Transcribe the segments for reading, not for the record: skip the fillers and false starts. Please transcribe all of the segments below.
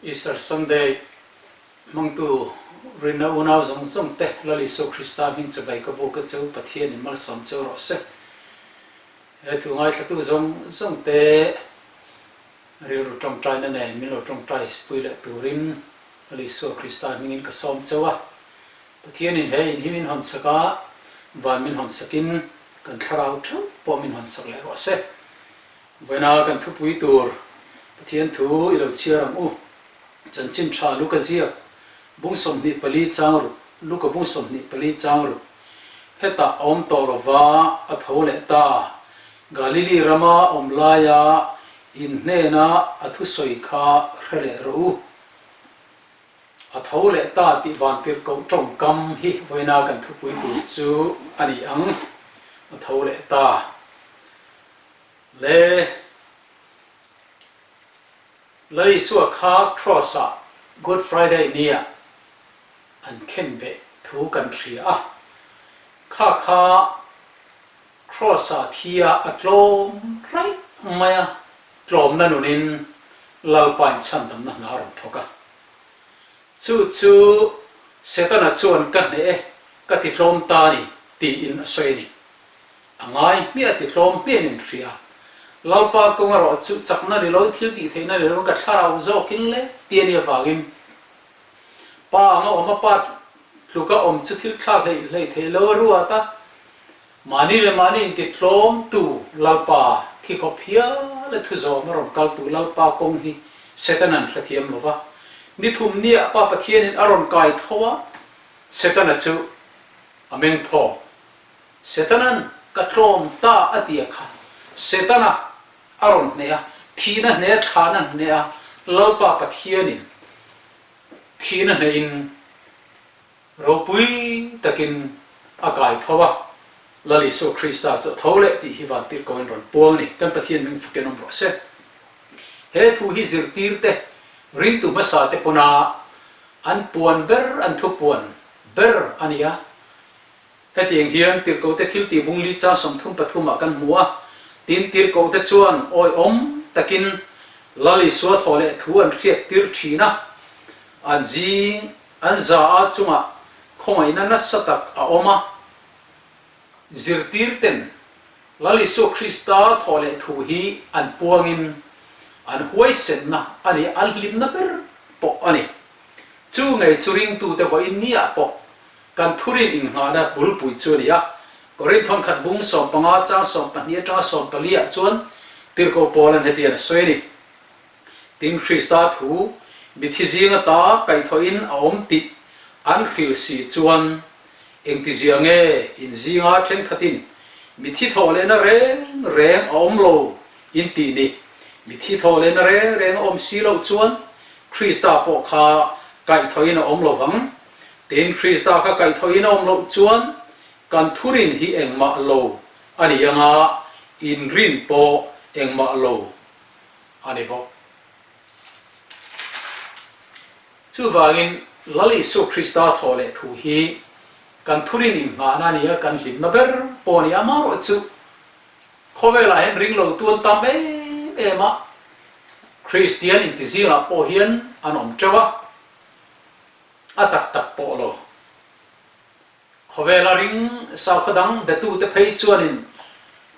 Easter Sunday hmangtu rinna unau zawng zawng te Lal Isua Krista hming chabai ka buk a chu Pathian in malsawm cheu rawh se. He thu ngaithlatu zawng zawng te rilru tawngtaina nen min lo tawngtai pui leh turin Lal Isua Krista hmingin ka sawm cheu a. Pathian in he in hi min hawn sak a, van min hawn sakin kan thlarau theuh pawh min hawn sak leh rawh se. Vawiina kan thupui tur Pathian thu i lo chhiar ang u. Chanchin tha Luka ziak bung 24 chang ruk, Luka bung 24 chang ruk, Hetah a awm tawh lova a tho leh ta, Galili rama awm laia in hnena a thusawi kha hre leh rawh u. A tho leh ta tih vantirhkoh tawngkam hi vawiina kan thupui tur chu a ni ang. A tho leh ta. Le Lal Isua kha Cross-ah Good Friday nia an khen beh thu kan hria a, kha kha Cross-ah thia a tlawm raih mai a, tlawmna nunin Lalpain chhandamna hna a rawn thawk a. Chu chu Setana chuan ka hneh e, ka ti tlawm ta ni tiin a sawi a ni. A ngai hmiah ti tlawm hmiah in hria. Lalpa kawng erawh chu chakna ni lo, thil tih theihna ni lo ka thlarau zawkin le ti a nih avangin Pa anga awm a pa tluka awm chu thil thlak hleih hleih theih lo a ruat a. Mahni leh mahni inti tlawm tu Lalpa thi khawp hial a thu zawm a rawn kal tu Lalpa kawng hi Setana'n hrethiam lo va. Ni thum niah Pa Pathianin a rawn kai tho a, Setana chu a meng phawk. Setana'n ka tlawm ta a ti a kha. Setana a rawn hneh a, thihna hneh a thlahna hneh a, Lalpa Pathianin thihna hnehin ropui takin a kai tho a, Lal Isua Krista chu a tho leh tih hi vantirhkohin rawn puang a ni. Kan Pathian ming fukin awm rawh se. He thu hi zirtirte, ringtu hmasa te pawna an puan ber, an thupuan ber a ni a. Hetiang hian tirhkohte thiltih bung li chang 33 ah kan hmu a, tin tirhkohte chuan awihawm takin Lal Isua thaw leh thu an hriat tir thin a, an zing an za a chungah khawngaihna nasa tak a awm a. Zirtirten Lal Isua Krista thaw leh thu hi an puangin an huaisenna a ni, an hlimna ber pawh a ni. Chu ngei chu ringtute vawiin niah pawh Kan thurin innghahna bulpui chu a ni a. Korinth khat bung 15 chang 12 atanga 14 ah chuan Tirhkoh Paula'n hetiang a sawi a ni, Tin, Krista thu mithi zinga ta kaihthawhin a awm tih an hril si chuan engtizia nge in zinga thenkhatin mithi thawh lehna reng reng a awm lo in tih ni? Mithi thawh lehna reng reng a awm si loh chuan Krista pawh kha kaihthawhin a awm lo vang. Tin, Krista kha kaihthawhin a awm loh chuan kan thurin hi engmah lo a ni anga, inrin pawh engmah lo a ni bawk. Chuvangin, Lal Isua Krista thawh leh thu hi kan thurin inngahna a ni a, kan hlimna ber pawh a ni. Amaherawhchu, khawvelah hian ringlo tu an tam em em a, Kristian intizingah pawh hian an awm teuh a. A tak tak pawh lo. Khawvela ring saukhaw dang betute phei chuanin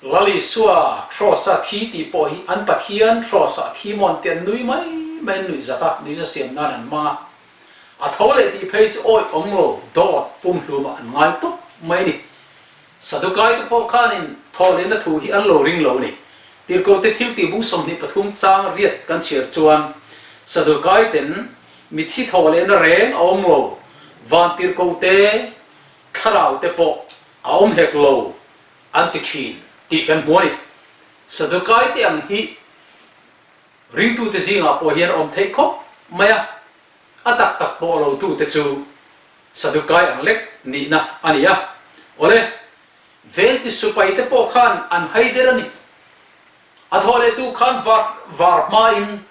Lal Isua Kross-a thi tih pawh hi an Pathian Kross-ah thi maw an ti an nui mai mai an nuih zat a, nuihza siam nan an hmang a. A tho leh tih phei chu awih awm lo dawt pumhlumah an ngai tawp mai a ni. Sadukai te pawh khanin thawhlehna thu hi an lo ring lo a ni. Tirhkohte thil tih bung 23 chang riat kan chhiar chuan Sadukai ten Mithi thawh lehna reng a awm lo, vantirhkoh te, thlarau te pawh a awm hek lo an ti thin tih kan hmu a ni. Sadukai te ang hi ringtute zingah pawh hian a awm theih khawp mai a, a tak tak pawh lo tute chu Sadukai ang lek nihna a ni a. Awle, Venti supai te pawh khan an hai der a ni. A thawh lehtu khan var var hmain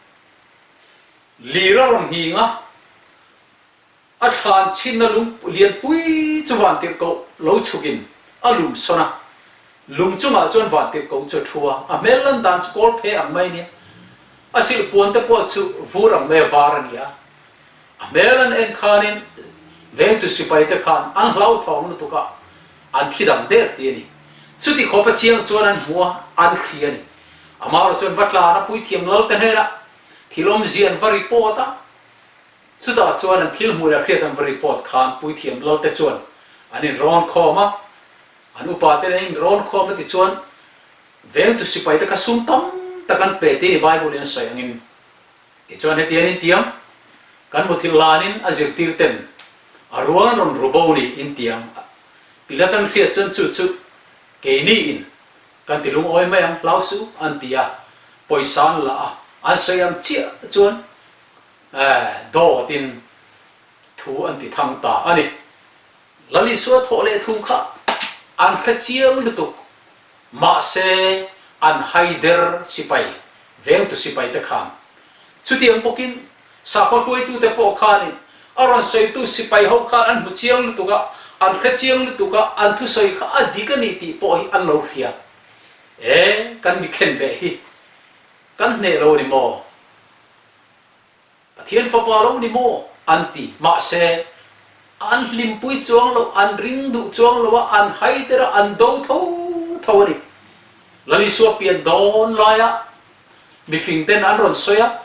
Lir a rawn nghing a, a thlan chhinna lung lianpui chu vantirhkoh lo chhukin a lum sawn a, lung chungah chuan vantirhkoh chu a thu a, a hmel lan dan chu kawl phe ang mai a nia. A silh puan te pawh chu vur ang mai a var a ni a. A hmel an en khanin vengtu sipai te khan an hlauthawng lutuk a, an thi dang der ti a ni. Chuti khawp a chiang chuan an hmu a, an hria a ni. Amaherawhchu an va tlan a, puithiam lal te hnenah thil awmzia an va report a. Chutah chuan an thil hmuh leh hriat an va report khan puithiam lal te chuan an inrawn khawm a, an upa te nen inrawn khawm a tichuan vengtu sipai te kha sum tam tak an pe tih ni Bible in a sawi angin. Tichuan hetiang in tiang kan muthilh hlanin a zirtir ten a ruang an rawn ru bo ni in tiang Pilat an hriat chuan chu chu keini in kan ti lungawi mai ang hlau suh an ti a, pawisa an la a, an sawi ang chiah chuan Dawt in thu an ti thang ta a ni. Lalisua thawh leh thu kha an hre chiang lutuk. Mahse an haider sipai, vengtu sipai te khan. Chutiang bawkin sakhaw hruaitute pawh khanin a rawn sawitu sipai ho khan an hmu chiang lutuk a, an hre chiang lutuk a, an thusawi kha a dik a ni tih pawh hi an lo hria. E, kan mi khenbeh hi kan hneh lo a ni maw? Pathian fapa lo ni maw? an ti. Mahse, an hlimpui chuang lo, an ring duh chuang lo a, an haider a, an do tho tho a ni. Lalisua pian dawn laia mifing ten an rawn sawi a,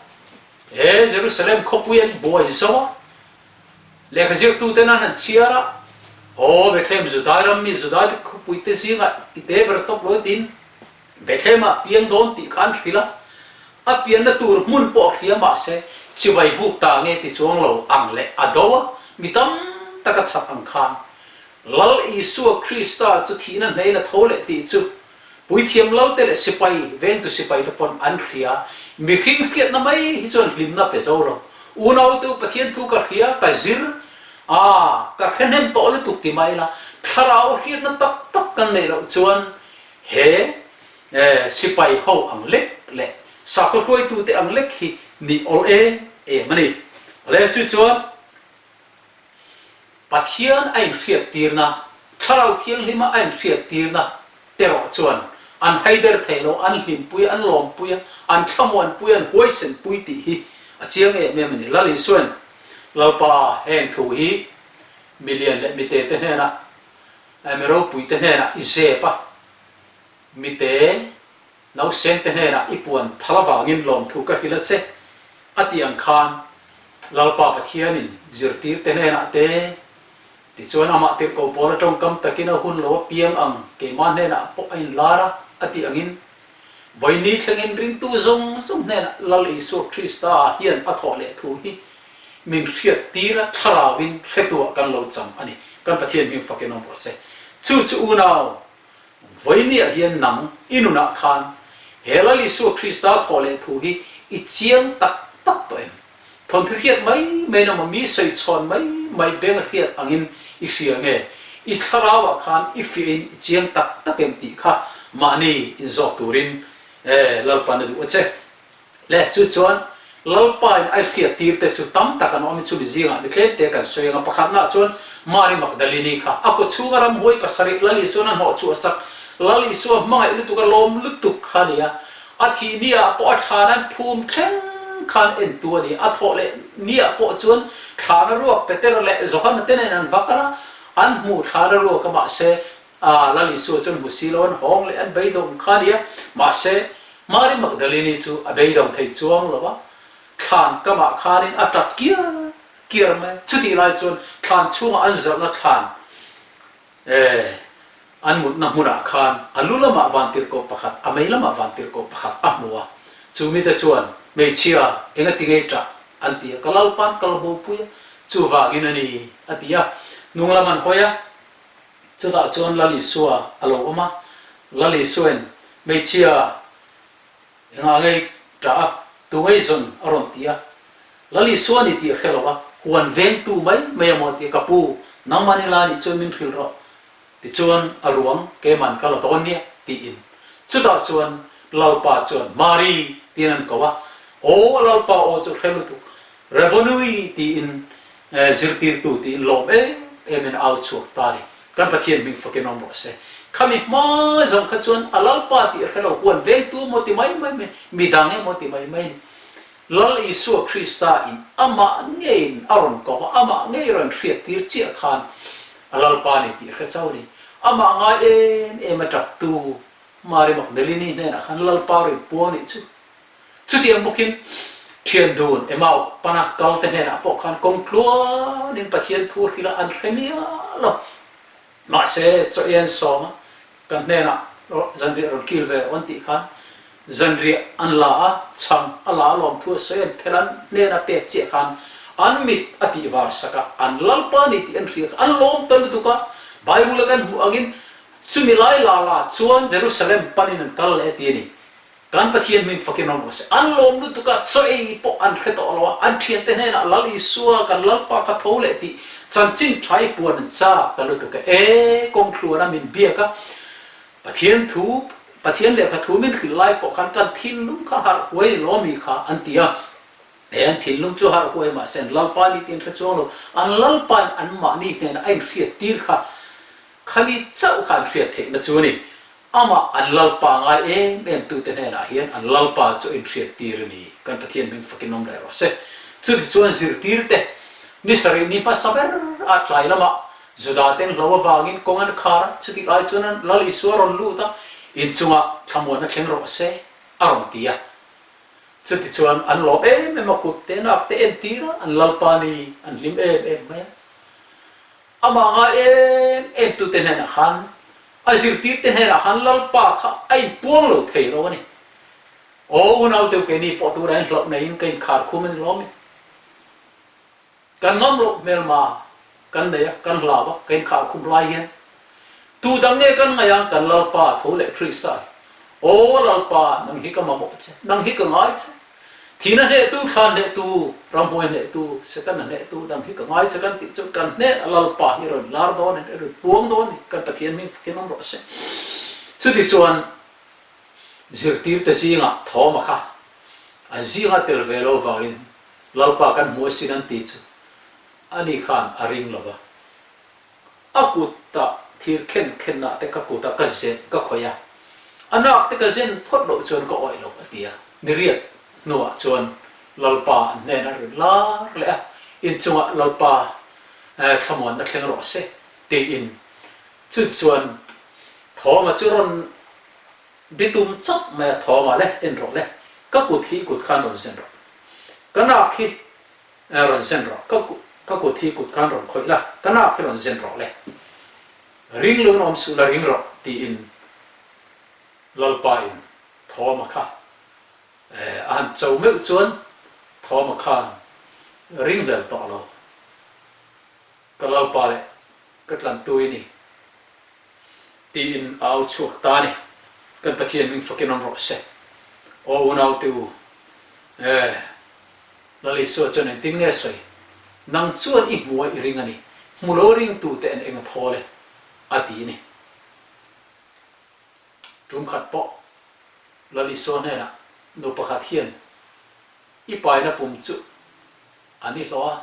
he Jerusalem khawpui an buai zo a, lehkha ziaktuten an han chhiar a, Aw Bethlehem Judai ram mi Judai te khawpui te zingah i te ber tawp lo tiin Bethlehem-ah piang dawn tih kha an hrilh a, a pianna tur hmun pawh a hria mahse chibai buk ta nge ti chuang lo ang leh a do a, mi tam tak a that ang khan Lal Isua Krista chu thihna hnein a tho leh tih chu puithiam lalte leh sipai vengtu sipaite pawn an hria, mihring hriatna mai hi chuan hlimna pe zo lo. Unautu Pathian thu ka hria, ka zir a, ka hre hnem tawh lutuk ti mai la, thlarau hriatna tak tak kan neih loh chuan He sipai ho ang lek leh sakhaw hruaitute ang lek hi nih awl em em a ni. Awle chu chuan Pathian a inhriattirna, Thlarau Thianghlima a inhriattirna te rawh chuan an haider thei lo, an hlimpui a, an lawmpui a, an thlamuanpui a, an huaisenpui tih hi a chiang em em a ni. Lal Isuain Lalpa heng thu hi milian leh mitete hnenah Mi ropuite hnenah i zep a, mite nausente hnenah i puan phal avangin lawmthu ka hrilh a che, a tih ang khan Lalpa Pathianin zirtirte hnenah te, tichuan amah tirhkoh pawl a tawngkam takin a hun lo a piang ang keimah hnenah pawh a inlar a, a tih angin vawiini thlengin ringtu zawng zawng hnenah Lal Isua Krista hian a thawh leh thu hi min hriat tir a, thlarauin hretuah kan lo chang a ni. Kan Pathian hming fakin awm rawh se. Chu chu unau, vawiiniah hian nang i nunah khan he Lal Isua Krista thawh leh thu hi i chiang tak tak tawh em? Thawnthu hriat mai mai emaw mi sawi chhawn mai mai beng hriat angin i hria nge? I thlarauah khan i fiahin i chiang tak tak em tih kha mahni inzawk turin Lalpan a duh a che. Le chu chuan Lalpain a hriat tir te chu tam tak an awm i chumi zingah mi tlem te kan sawi ang a, pakhatnaah chuan Mari Magdalini kha a kaw chhunga ramhuai pasarih Lal Isuan a hnawh chhuah sak, Lal Isua hmangaih lutuk a lawm lutuk kha a ni a, a thih ni ah pawh a thlan an phum thleng khan en tu a ni, a thawh leh ni ah pawh chuan thlana ruak Peter leh Johana te nen an va kal a, an hmuh thlana ruak a mahse A, Lal Isua chuan hmu si lo an hawng leh an beidawng kha a ni a, mahse Mari Magdalene chu a beidawng thei chuang lo a, thlan kamah khanin a tap kiar kiar mai a, chutih lai chuan thlan chhungah an zalhna thlan eh an mutna hmunah khan a lu lamah vantirhkoh pakhat, a mei lamah vantirhkoh pakhat a hmu a, chu mite chuan hmeichhia engati ngei tah an ti a, ka Lalpa'n kal bopui a, chuvangin a ni a ti a, hnung lam an hawi a. Chutah chuan Lal Isua a lo awm a, Lal Isuain, Hmeichhia, engah ngei ṭah a, tu ngei zawn a rawn ti a. Lal Isua ni tih a hre lo a, huan vengtu mai mai a maw a ti a, Ka pu, nangmah ni la nih chuan min hrilh rawh, tichuan a ruang keiman ka la dawn nia, tiin. Chutah chuan Lalpa chuan, Mari, tiin an ko a, Aw, Lalpa aw chu hre lutuk, Rabboni tiin zirtirtu tiin lawm em em in au chhuak ta a ni. Kan Pathian hming fakin awm rawh se. Khami hma zawng kha chuan a Lalpa tih a hre lo, huan vengtu emaw ti mai mai mai, midang emaw ti mai mai a ni. Lal Isua Krista in amah ngeiin a rawn ko va, amah ngei rawn hriattir chiah khan a Lalpa ni tih hre chauh a ni. Amah ngai em em a taptu Mari Magdalini hnenah khan Lalpa rawn puang nih chu. Chutiang bawkin thian dun Emau pana kal te hnenah pawh khan kawng tluanin Pathian thu hrilh a an hre miah lo. Mahse, chaw ei an sawm a, kan hnenah zanriah rawn kil ve rawh an tih khan zanriah an la a, chhang a la a lawm thu a sawi an phelh an hnena pek chiah khan an mit a tih var sak a, an Lalpa ni tih an hria kha an lawm ta lutuk a, Bible a kan hmuh angin chumi lai la la chuan Jerusalem panin an kal leh ti a ni. Kan Pathian hming fakin awm rawh se. An lawm lutuk a, chaw ei pawh an hre tawh lo a, an thiante hnenah Lal Isua kan Lalpa kha tho leh tih chanchin tha i puan an chak ta lutuk a. E, kawng thluana min biak a, Pathian thu, Pathian lehkha thu min hrilh lai pawh khan kan thinlung kha harh huai ni lo mi kha an ti a. E, an thinlung chu harh huai mahse an Lalpa ni tih an hre chuang lo. An Lalpain anmahni hnenah a inhriat tir kha, khami chauh kha an hriat theihna chu a ni. Amah an Lalpa ngai em em tute hnenah hian an Lalpa chu a inhriat tir a ni. Kan Pathian hming fakin awm leh rawh se. Chutichuan zirtirte ni sarih ni hmasa ber ah tlai lamah Juda ten hlo avangin kawng an khar a, chutih lai chuan an Lal Isua a rawn lut a, inchungah thlamuan a thleng rawh se a rawn ti a. Chutichuan an lawm em em a, kut te nak te entir a, an Lalpa ni an hlim em em mai a. Amah ngai em em tute hnenah khan, a zirtirte hnenah khan Lalpa kha a inpuang lo thei lo a ni. Aw unauteu keini pawh turah in hlauh neiin ka inkhar khum a ni lawm e. Kan ngam loh hmelma kan nei a, kan hlau a, ka inkhar khum lai hian tu dang nge kan ngaih ang kan Lalpa tho leh Krista hi. Aw Lalpa nang hi ka mamawh che, nang hi ka ngai che. Thihna hnehtu, thlan hnehtu, ramhuai hnehtu, Setana hnehtu dang hi ka ngai che kan tih chu kan hneh a Lalpa hi rawn lar dawn a ni, rawn puang dawn a ni, kan Pathian hming fakin awm rawh se. Chutichuan zirtirte zingah Thawma kha an zinga tel ve lo vangin Lalpa kan hmu asin an tih chu ani khan a ring lo va. A kutah thir khen khenah te ka kutah ka zen ka khawih a, a nak te ka zen phawt loh chuan ka awih lo a ti a. Niriat hnuah chuan Lalpa an hnenah a rawn lar leh a, inchungah Lalpa thlamuanna thleng rawh se tiin chu chuan Thawma chu rawn bitum chauh mai a, Thawma le en rawh le, ka kut hi i kut khan rawn zen rawh, ka nak hi Rawn zen rawh, ka ka kut hi kut khan rawn khawih la, ka nak hi rawn zen rawh le. Ring lo in awm suh la ring rawh tiin Lalpa in Thawma kha a han cho meuh chuan Thawma khan ring hlel tawh lo, ka Lalpa leh ka tlantu i ni tiin a au chhuak ta a ni. Kan Pathian hming fakin awm rawh se. Aw unaute u, Lal Isua chuan engtin nge sawi? Nang chuan i hmu a i ring a ni, hmu lo ringtute an eng thawl e, a ti a ni. Tum khat pawh Lal Isua hnenah nu pakhat hian i paina pum chu an i hlawh a,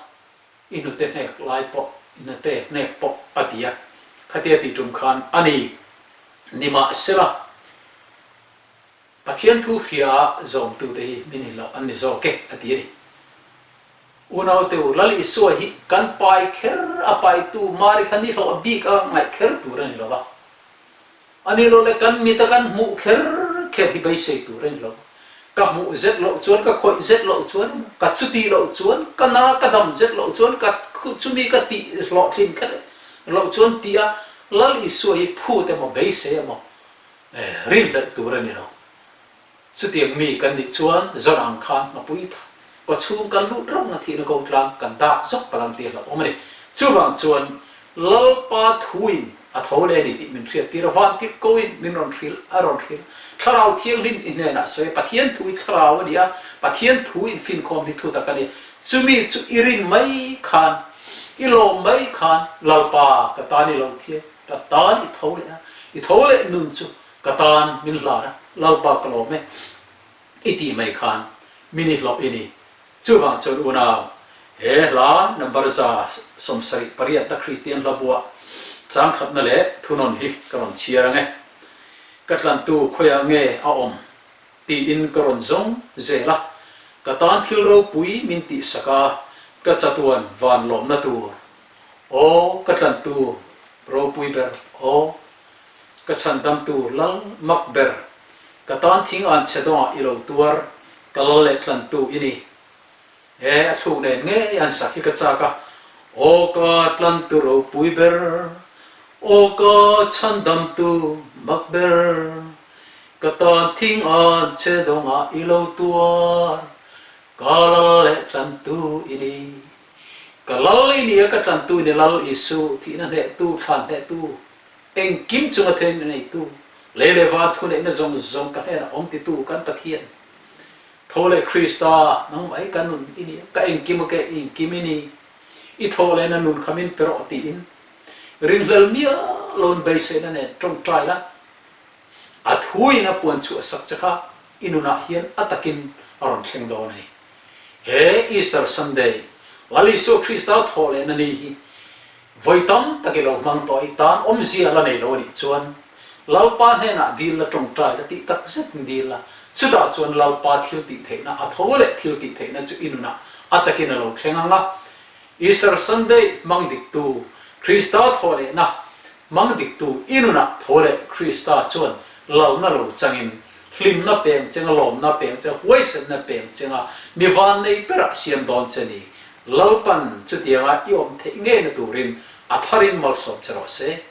i hnute hnek lai pawh, i hnute hnek pawh a ti a. Khatia tih tum khan a ni, nimahsela, Pathian thu hria a zawmtute hi min inloh an ni zawk e, a ti a ni. Unaute u, Lal Isua hi kan pai kher a paitu Mari kha ni hlawh bik a ngaih kher tur a ni lo va. A ni lo le kan mit a kan hmuh kher kher hi beisei tur a ni lo. Ka hmuh zet loh chuan, ka khawih zet loh chuan emaw, ka chuti loh chuan, ka na ka dam zet loh chuan, ka chumi ka tih hlawhtlin kher loh chuan tih a Lal Isua hi phut emaw beisei emaw Rinhlelh tur a ni lo. Chutiang mi kan nih chuan zawn ang khan hmapui tha kawchhung kan lut reng a thihna ko tlang kan dak zawk palh ang tih a hlauhawm a ni. Chuvang chuan Lalpa thuin a tho leh a ni tih min hriat tir a, vantirh koin min rawn hrilh a rawn hrilh. Thlarau Thianghlim i hnenah sawi a, Pathian thu i thlarau a ni a, Pathian thu in finkhawm hi thu tak a ni. Chumi chu i rin mai khan, i lawm mai khan Lalpa ka tan i lo thiam. Ka tan i tho leh a, i tho leh nun chu ka tan min hlan a, Lalpa ka lawm e i tih mai khan min i hlawh i ni. Chuvang chuan unau, he hla number 178 na Kristian hla buah changkhatna leh thunawn hi ka rawn chhiar ang e. Ka tlantu khawiah nge a awm tiin ka rawn zawng zel a. Ka tan thil ropui min tihsak a, ka chatuan van lawmna tur. Aw, ka tlantu ropui ber, aw, ka chhandamtu lal mak ber, ka tan thing an chhe dawngah i lo tuar, ka lal leh tlantu i ni. He a thluk nen ngei an sak hi ka chak a, Aw ka tlantu ropui ber, aw ka chhandamtu mak ber, ka tan thing an chhe dawngah i lo tuar, ka lal leh tlantu i ni. Ka lal i ni a, ka tlantu i ni Lal Isu, thihna hnehtu, thlan hnehtu, engkim chunga theihna neitu, lei leh van thuneihna zawng zawng ka hnenah awm titu kan Pathian. Tho leh Krista, nangmah hi ka nun i ni a, ka engkim a ka engkim i ni, i thawh lehna nun kha min pe rawh tiin ringhlel miah loin beiseina nen tawngtai la, a thuin a puan chhuah sak che kha i nunah hian a takin a rawn thleng dawn a ni. He Easter Sunday, Lal Isua Krista thawh lehna ni hi Vawi tam tak i lo hmang tawh i tan awmzia la nei lo a nih chuan Lalpa hnenah dil la tawngtai la tih tak zet in dil la, chutah chuan Lalpa thil tih theihna a tho leh thil tih theihna chu i nunah a takin a lo thleng ang a. Easter Sunday hmang diktu, Krista thawhlehna hmang diktu i nunah tho leh Krista chuan lalna lo changin hlimna peng chenga lawmna peng che huaisenna peng chenga mi vannei berah siam dawn che ni. Lalpan chutianga i awm theih ngeina turin a tharin malsawm che rawh se.